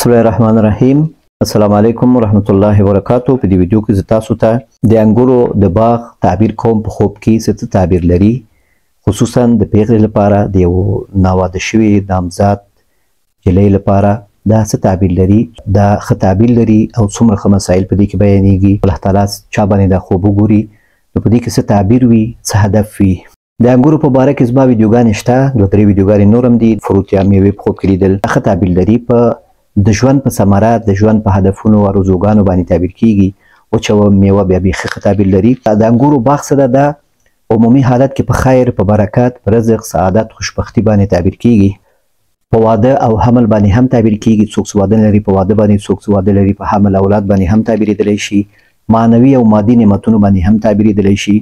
بسم الله الرحمن الرحیم. السلام علیکم ورحمت الله وبرکاتو. په دې ویډیو کې زه تاسو ته د انګورو د باغ تعبیر کوم په خوب کې څه تعبیر لري، خصوصا د پیغلې لپاره، د یو ناواده شوي نامزاد جلۍ لپاره دا څه تعبیر لري، دا ښه تعبیر لري او څومره ښه مسایل په دې کې بیانېږي. الله تعالی چا باندې دا خوب وګوري نو په دې کې څه تعبیر وي، څه هدف وي. د انګورو په باره کې زما ویډیوګانې شته، دوه درې ویډیوګانې نور هم دي. fruit یا میوې په خوب کې لیدل ښه تعبیر لري، په د ژوند په ثمره، د ژوند په هدفونو او ارزوګانو باندې تعبیر کیږي. وچه میوه بیا بیخي ښه تعبیر لري. د انګورو باغ څه ده؟ دا عمومي حالت کې په خیر، په برکت، په رزق، سعادت، خوشبختی باندې تعبیر کیږي. په واده او حمل باندې هم تعبیر کیږي. څوک چې واده نه لري په واده باندې، څوک چې واده لري په حمل اولاد باندې هم تعبیرېدلی شي. معنوي او مادي نعمتونو باندې هم تعبیرېدلی شي.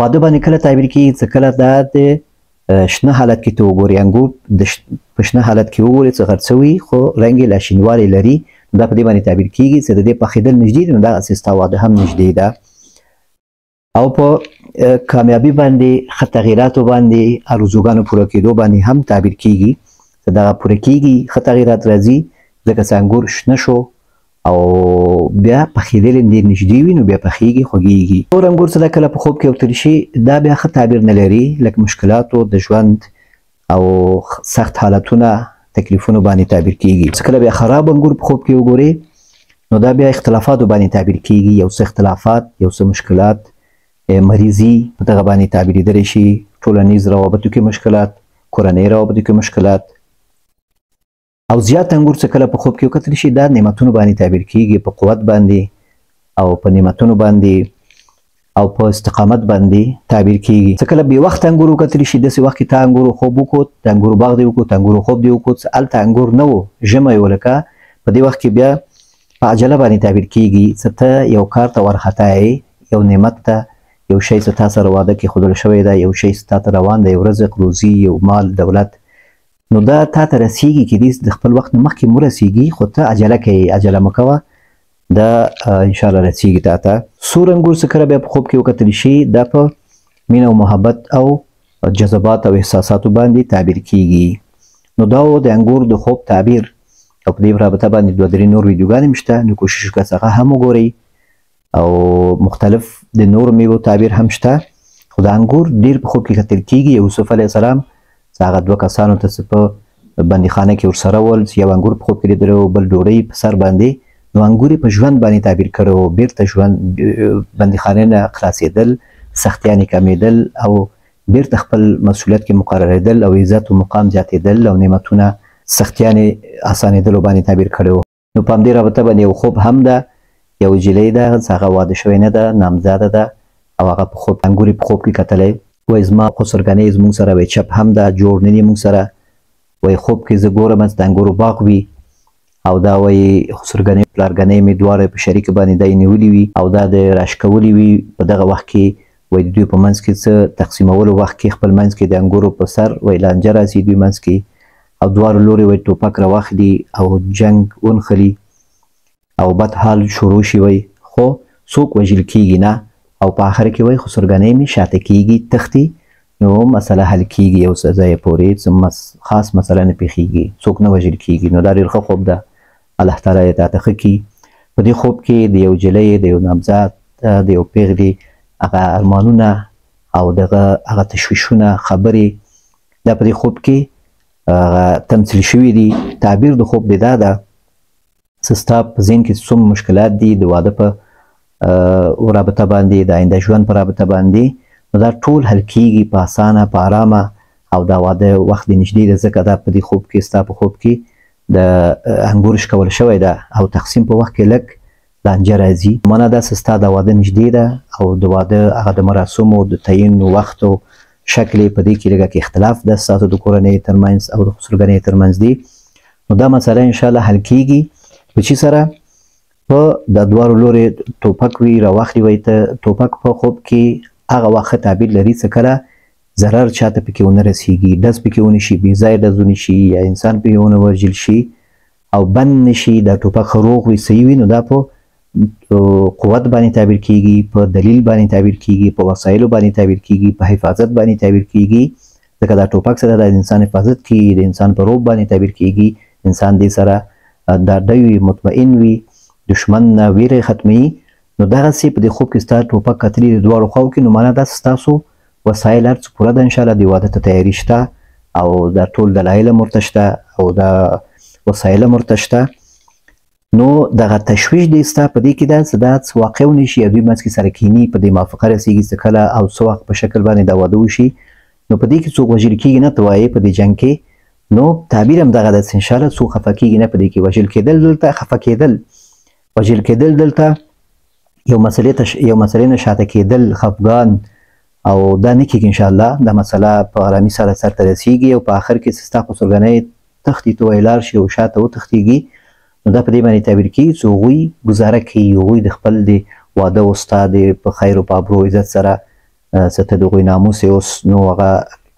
واده باندې کله تعبیر کیږي؟ چې کله دا د شنه حالت کې ته وګورې، انګور په شنه حالت کې وګورې چې غرڅه وي خو رنګ یې لا شینوالی لري، نو دا په دې باندې تعبیر کیږي چې د دې پخېدل نږدې دي، نو دغسې ستا واده هم نږدې ده. او په کامیابي باندې، ښه تغییراتو باندې، ارزوګانو پوره کېدو باندې هم تعبیر کیږي چې دغه پوره کیږي، ښه تغییرات راځي، ځکه چې انګور شنه شو او بیا پخېدل ډېر نږدې وي، نو بیا پخېږي، خوږېږي. تور انګور څه ده کله په خوب کې وکتل شي، دا بیا ښه تعبیر نه لري، لکه مشکلاتو د ژوند او سخت حالتونه، تکلیفونو باندې تعبیر کیږي. چې کله بیا خراب انګور په خوب کې وګورې نو دا بیا اختلافاتو باندې تعبیر کیږي، یو څه اختلافات، یو څه مشکلات، مریضي په دغه باندې تعبیرېدلی شي، ټولنیز روابطو کې مشکلات، کورنۍ روابطو کې مشکلات. او زیات انګور چې کله په خوب کې وکتل شي دا نعمتونو باندې تعبیر کیږي، په قوت باندې او په نعمتونو باندې او په استقامت باندې تعبیر کیږي. چې کله بې وخته انګور وکتل شي، داسې وخت کې تا انګورو خوب وکوت، د انګورو باغ دې وکوت، انګورو خوب دې وکوت، هلته انګور نه و، ژمی و، لکه په دې وخت کې بیا په عجله باندې تعبیر کیږي چې ته یو کار ته ورخطا یې، یو نعمت ته، یو شی چې تا سره واده کې ښودل شوی دی، یو شی چې تا ته روان دی، یو رزق، روزي، یو مال، دولت، نو دا تا ته رسیږي، کېدای شي د خپل وخت نه مخکې مو رسیږي، خو ته عجله کوې، عجله مه کوه، دا انشاءالله رسیږي تا ته. سور انګور څه کله بیا په خوب کې وکتل شي، دا په مینه او محبت او جذبات او احساساتو باندې تعبیر کیږي. نو دا و د انګور د خوب تعبیر، او په دې رابطه باندې دوه درې نور ویډیوګانې هم شته، نو کوشش وکړه چې هغه هم وګورئ. او مختلف د نورو میوو تعبیر هم شته، خو د انګور ډېر په خوب کې کتل کیږي. یوسف علیه السلام چې هغه دوه کسانو ته چې په بندیخانه کې ورسره ول، چې یو انګور په خوب کې لیدلی و، بل ډوډۍ په سر باندې، نو انګور یې په ژوند باندې تعبیر کړی و، بېرته ژوند بندیخانې نه خلاصېدل، سختیانې کمېدل او بېرته خپل مسؤلیت کې مقررېدل او عزت او مقام زیاتېدل او نعمتونه سختیانې اسانېدلو باندې تعبیر کړی و. نو په همدې رابطه باندې یو خوب هم ده، یو جلۍ ده چې هغه واده شوې نه ده، نامزاده ده، او هغه په خوب انګور یې په خوب کې کتلی، وایي زما خسرګنۍ زموږ سره وایي چپ هم ده، جوړ نه دي موږ سره، وایي خوب کې زه ګورم چې د انګورو باغ وي، او دا وایي خسرګنۍ پلارګنۍ مې دواړه په شریکه باندې دی نیولي وي او دا د راشکولي وي. په دغه وخت کې وایي د دوی په منځ کې څه تقسیمولو وخت کې خپل منځ کې د انګورو په سر وایي لانجه راځي دوی منځ کې، او دواړو لوري وایي ټوپک راواخلي او جنګ ونښلي او بد حال شروع شي، وایي خو څوک وژل کیږي نه، او په آخر کې وایي خسرګنۍ مې شاته کیږي، تښتي، نو مسله حل کیږي، یو څه ځایه پورې څه خاص مسله نه پېښېږي، څوک نه وژل کیږي. نو دا ډېر ښه خوب ده، الله تعالی یې تاته ښه کړي. په دې خوب کې د یو جلۍ، د یو نامزاد، د یو پیغلې هغه ارمانونه او دغه هغه تشویشونه، خبرې، دا په دې خوب کې هغه تمثیل شوي دي. تعبیر د خوب دی دا ده چې ستا په ذهن کې څومره مشکلات دي د واده په رابطه باندې، د آینده ژوند په رابطه باندې، نو دا ټول حل کیږي په اسانه، په ارامه، او دا واده وخت دې نږدې ده، ځکه دا په دې خوب کې ستا په خوب کې د انګور شکول شوی ده او تقسیم په وخت کې لږ لانجه راځي. معنا دا چې ستا د واده نږدې ده او د واده هغه د مراسمو د تعین وخت او شکل په دې کې لږه کې اختلاف ده ستاسو د کورنۍ ترمنځ او د خسرګنۍ ترمنځ دی. نو دا مسله انشاءالله حل کیږي په چی سره؟ په د دواړو لوري ټوپک وي راواخلي، وایي ته ټوپک په خوب کې هغه وخت تعبیر لري چې کله ضرر چاته پکې ونه رسیږي، ډز پکې ونه شي، بې ځایه ډز ونه شي، یا انسان پکې ونه وژل شي او بند نه شي، دا ټوپک ښه روغ وي، صحیح وي، نو دا په قوت باندې تعبیر کیږي، په دلیل باندې تعبیر کیږي، په وسایلو باندې تعبیر کیږي، په حفاظت باندې تعبیر کیږي، ځکه دا ټوپک سره د انسان حفاظت کیږي، د انسان په روب باندې تعبیر کیږي، انسان دې سره ډاډه وي، مطمئن وي، دښمن نه ویره ختموي. نو دغسې په دې خوب کې ستا ټوپک کتلي د دواړو خواو کې، نو معنا دا ستاسو وسایل هر څه پوره ده ان شاء الله، د واده ته تیاري شته او دا ټول دلایل هم ورته شته او دا وسایل هم ورته شته. نو دغه تشویش دی ستا په دې کې ده چې دا څه واقع ونه شي، دوی منځ کې سره کیني، په دې موافقه رسېږي چې کله او څه وخت په شکل باندې دا واده وشي. نو په دې کې څوک وژل کېږي نه، ته وایې په دې جنګ کې. نو تعبیر هم دغه ده چې انشاءالله څوک خفه کېږي نه په دې کې. وژل کېدل دلته خفه کېدل، وژل کېدل دلته یو مسئلې ته یو مسئلې نه شاته کېدل، خفګان او دا نه کېږي انشاءالله. دا مسئله په آرامي سره سرته رسېږي او په آخر کې چې ستا خسرګنۍ تښتي، ته وایې لاړ شي او شاته وتښتېږي، نو دا په دې باندې تعبیر کېږي چې هغوی ګزاره کوي، هغوی د خپل د واده او ستا د په خیر او په ابرو عزت سره څه ته د هغوی ناموس یې اوس نو هغه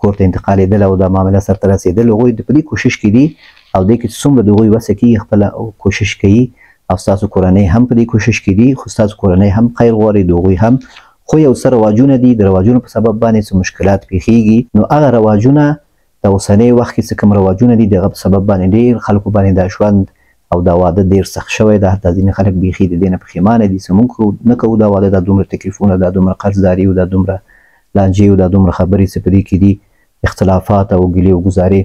کور ته انتقالېدل او دا معامله سرته رسېدل، هغوی په دې کوشش کې دي او دې کې څومره د هغوی وسه کېږي خپله کوشش کوي او ستاسو کورنۍ هم په دې کوشش کې دي، خو ستاسو کورنۍ هم خیر غواړي، د هغوی هم خو یو څه رواجونه دي، د رواجونو په سبب باندې څه مشکلات پېښېږي. نو هغه رواجونه د اوسنۍ وخت کې څه کوم رواجونه دي، د هغه په سبب باندې ډېر خلکو باندې دا ژوند او دا واده ډېر سخت شوی ده. حتی ځینې خلک بیخي د دې نه پښېمانه دي چې موږ نه کوو دا واده، دا دومره تکلیفونه، دا دومره قرضداري او دا دومره لانجې او دا دومره خبرې چې په دې کې دي، اختلافات او ګیلې او ګزارې.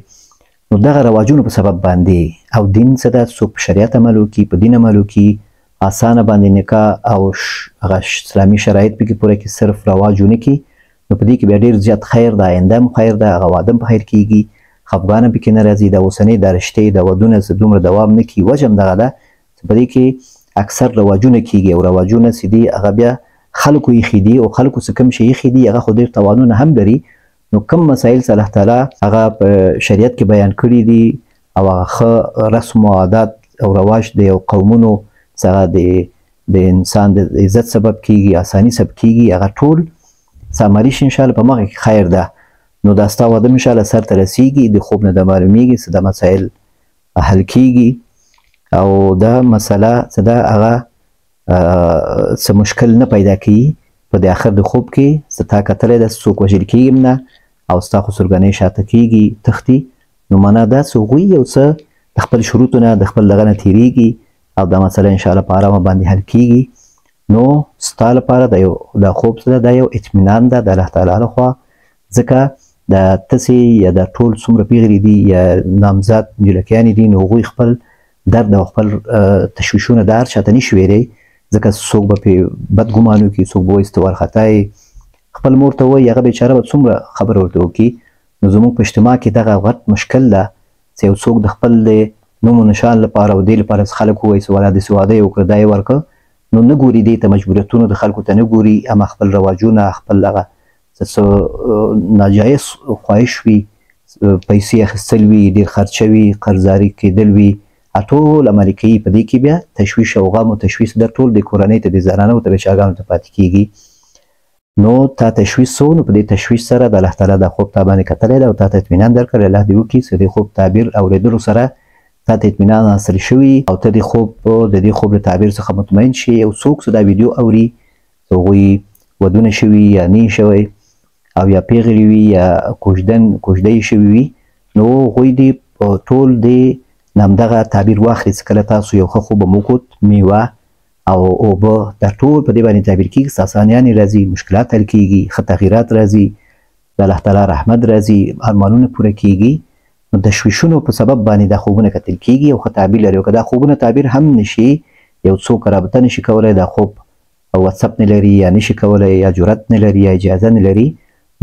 نو دغه رواجونو په سبب باندې او دین څه ده، څوک په شریعت عمل وکړي، په دین عمل وکړي، اسانه باندې نکاح او هغه اسلامي شرایط پکې پوره کړي، صرف رواج ونه کړي، نو په دې کې بیا ډېر زیات خیر ده، آینده هم خیر ده، هغه واده هم په خیر کېږي، خفګان هم پکې نه راځي. دا اوسنۍ دا رشتې دا ودونه څه دومره دوام نه کوي، وجه هم دغه ده چې په دې کې اکثر رواجونه کېږي او رواجونه چې دي هغه بیا خلکو ایښي دي او خلکو څه کوم شی ایښي دي هغه خو ډېر توانونه هم لري. نو کوم مسایل چې الله تعالی هغه په شریعت کې بیان کړي دي او هغه ښه رسم او عادات او رواج د یو قومونو چې هغه د انسان د عزت سبب کېږي، اساني سبب کېږي، هغه ټول عملي شي انشاءالله په مخه کې خیر ده. نو دا ستا واده هم انشاءالله سرته رسېږي، د خوب نه دا معلومیږي چې دا مسایل حل کېږي او دا مسله چې ده هغه څه مشکل نه پیدا کوي په دې آخر د خوب کې چې تا کتلی ده څوک وژل کېږي هم نه او ستا خسرګنۍ شاته کېږي تښتي. نو معنا دا چې هغوی یو څه د خپل شروطو نه د خپل دغه نه تېرېږي او دا مسله انشاءالله په آرامه باندې حل کېږي. نو ستا لپاره دا یو دا خوب څه ده، دا یو اطمینان ده د الله تعالی لخوا، ځکه دا تسې یا دا ټول څومره پیغلې دي یا نامزاد جلکیانې دي، نو هغوی خپل درد او خپل تشویشونه د هر چاته نشي ویلی، ځکه څوک به پرې بد ګمان وکړي، څوک به وایي چې ته وارخطا یې، خپل مور ته وایي، هغه بېچاره به څومره خبره ورته وکړي. نو زموږ په اجتماع کې دغه غټ مشکل ده چې یو څوک د خپل د نوم و نشان لپاره او دې لپاره چې خلک ووایي چې والا داسې واده یې وکړه، دا یې ورکړه، نو نه ګوري دې ته، مجبوریتونو د خلکو ته نه ګوري، اما خپل رواجونه خپل هغه څه ناجایز خواهش وي، پیسې اخیستل وي، ډېر خرچه وي، قرضداري کېدل وي، ټول عملي کوي. په دې کې بیا تشویش او غم او تشویش د ټول د کورنۍ ته، د زنانو ته، بېچارهګانو ته پاتې کېږي. نو تا تشویش سو، نو په دې تشویش سره د الله تعالی دا خوب تا باندې کتلی ده او تا ته اطمینان درکړی، الله دې وکړي چې د خوب تعبیر اورېدلو سره تا ته اطمینان حاصل شوي او ته د خوب د دې خوب له تعبیر څخه مطمئن شي. او څوک چې دا ویډیو اوري چې هغوی ودونه شوي یا نه شوی او یا پیغلې وي یا کوژده یې شوي وي، نو هغوی دې په ټول دې همدغه تعبیر واخلي چې کله تاسو یو ښه خوب هم وکوت، میوه او اوبه دا ټول په دې باندې تعبیر کېږي چې اسانیانې راځي، مشکلات حل کېږي، ښه تغییرات راځي، د الله تعالی رحمت راځي، ارمانونه پوره کېږي. نو تشویشونو په سبب باندې دا خوبونه کتل کېږي او ښه تعبیر لري. او که دا خوبونه تعبیر هم نشي، یو څوک رابطه نشي کولی، دا خوب واتساپ نه لري یا نشي کولی یا جرأت نه لري یا اجازه نه لري،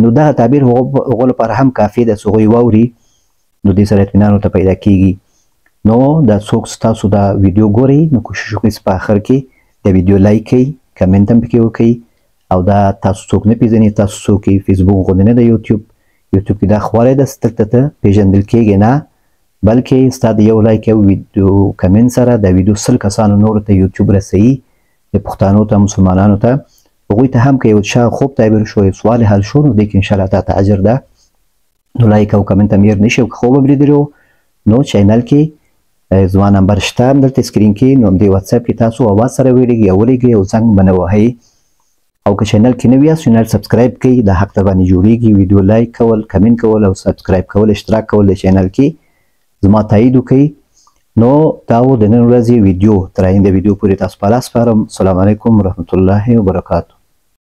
نو دغه تعبیر هغو لپاره هم کافي ده چې هغوی واوري، نو دې سره اطمینان ورته پیدا کېږي. نو دا څوک ستاسو دا ویډیو ګورئ، نو کوشش وکړئ چې په آخر کې د ویډیو لایک کړئ، کمنټ هم پکې وکړئ. او دا تاسو څوک نه پیژني، تاسو څوک یې، فیسبوک غوندې نه ده، یوټیوب کې دا خوالی ده چې دلته ته پېژندل کېږي نه، بلکې ستا د یو لایک او ویډیو کمنټ سره دا ویډیو 100 کسانو نورو ته یوټیوب رسوي، د پښتانو ته، مسلمانانو ته، هغوی ته هم که یو چا خوب تعبیر شو، یو سوال حل شو، نو دې کې انشاءالله تا ته اجر ده. نو لایک او کمنټ هم هېر نه شي. او که خوب هم لیدلی و، نو چینل کې زما نمبر شته همدلته سکرین کې، نو همدې واتساپ کې تاسو اواز سره ویلېږئ او ولېږئ او زنګ به نه وهئ. او که چینل کې نوي یاست، چینل سبسکرایب کړئ، دا حق در باندې جوړېږي. ویډیو لایک کول، کمنټ کول او سبسکرایب کول، اشتراک کول د چینل کې زما تایید وکړئ. نو دا و د نن ورځې ویډیو. تر آینده ویډیو پورې تاسو په الله سپارم. السلام علیکم ورحمت الله وبرکاتو.